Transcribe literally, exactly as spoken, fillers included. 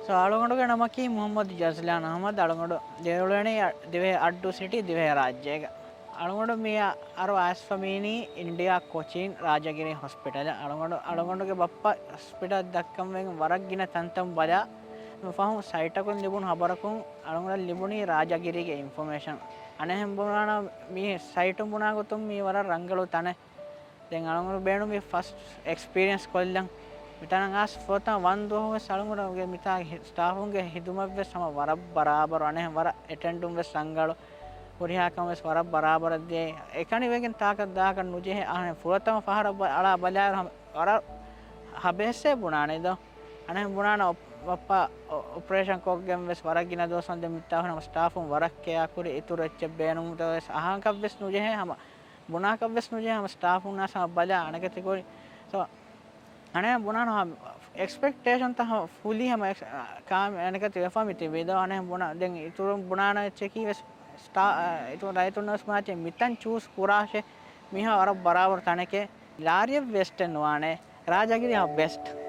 ސޯ، އަޅުގަނޑުގެ ނަމަކީ މުޙައްމަދު ޖަޒްލާން އަޙްމަދު. އަޅުގަނޑު ދިރިއުޅެނީ އަ-، ދިވެހި އައްޑޫ ސިޓީ ދިވެހިރާއްޖޭގަ. އަޅުގަނޑު މި އަ-، އަރު އައިސްފަ މީނީ އިންޑިއާ ކޮޗީން ރާޖަގިރީ ހޮސްޕިޓަލަށް. އަޅުގަނޑު، އަޅުގަނޑުގެ ބައްޕަ ހޮސްޕިޓަލް ދައްކަން ވެގެން ވަރަށް ގިނަ ތަންތަން ބަލާ، މި ފަހުން ސައިޓަކުން ލިބުނު ހަބަރަކުން އަޅުގަނޑަށް ލިބުނީ ރާޖަގިރީގެ އިންފޮމޭޝަން. އަނެއްހެން ބުނާނަ މި ސައިޓުން ބުނާ ގޮތުން މީ ވަރަށް ރަނގަޅު ތަނެއް. ދެން އަޅުގަނޑު ބޭނުމީ ފަސްޓް އެކްސްޕީރިއެންސް ކޮށްލަން. މިތަނަށް އައިސް ފުރަތަމަ ވަން ދުވަހު ވެސް އަޅުގަނޑުގެ މިތާ ހި-، ސްޓާފުންގެ ހިދުމަތް ވެސް ހަމަ ވަރަށް ބަރާބަރު، އަނެއް ވަރަށް އެޓެންޑުން ވެސް ރަނގަޅު، ހުރިހާ ކަމެއް ވެސް ވަރަށް ބަރާބަރަށް ދިޔަ. އެކަނި ވެގެން ތާކަށް ދާކަށް ނުޖެހޭ. އަހަނެ ފުރަތަމަ ފަހަރަށް ބަ-، އަޅާ ބަލާއިރު ހަމަ ވަރަށް ހަ-، ހަބޭސޭ ބުނާނެ ދޯ. އަނެއް ބުނާނެ އޮ-، ބައްޕަ އޮ-، އޮޕަރޭޝަން ކޮށްގެން ވެސް ވަރަށް ގިނަ ދުވަސް ދެން މިތާ ހުރި ހަމަ ސްޓާފުން ވަރަށް ކެއާ ކުރި، އިތުރު އެއްޗެއް ބޭނުންތަ ވެސް އަހާކަށް ވެސް ނުޖެހޭ ހަމަ ބުނާކަށް ވެސް ނުޖެހޭ ހަމަ ސްޓާފުންނާސް ހަމަ ބަލާ އަނެކެތި ކުރި. ސޯ، އަނެއް ބުނާނަ ހަމަ އެކްސްޕެކްޓޭޝަންތައް ހަމަ ފުލީ ހަމަ އެކްސް-، އާ، ކާ-، އަނެކެތި ވެފަ މި ތިބީ ދޯ. އަނެއް ބުނާ ދެން އިތުރުން ބުނާނަ އެއްޗަކީ ވެސް ސްޓާ-، އާ، އިތުރު ރައްޔިތުންނަށް ވެސް މާތި މިތަން ޗޫސް ކުރާށޭ މީހާ ވަރަށް ބަރާބަރު ތަނެކޭ. ލާރިއެއް ވޭސްޓެއް ނުވާނެ. ރާޖަގިރީ ހަމަ ބެސްޓް.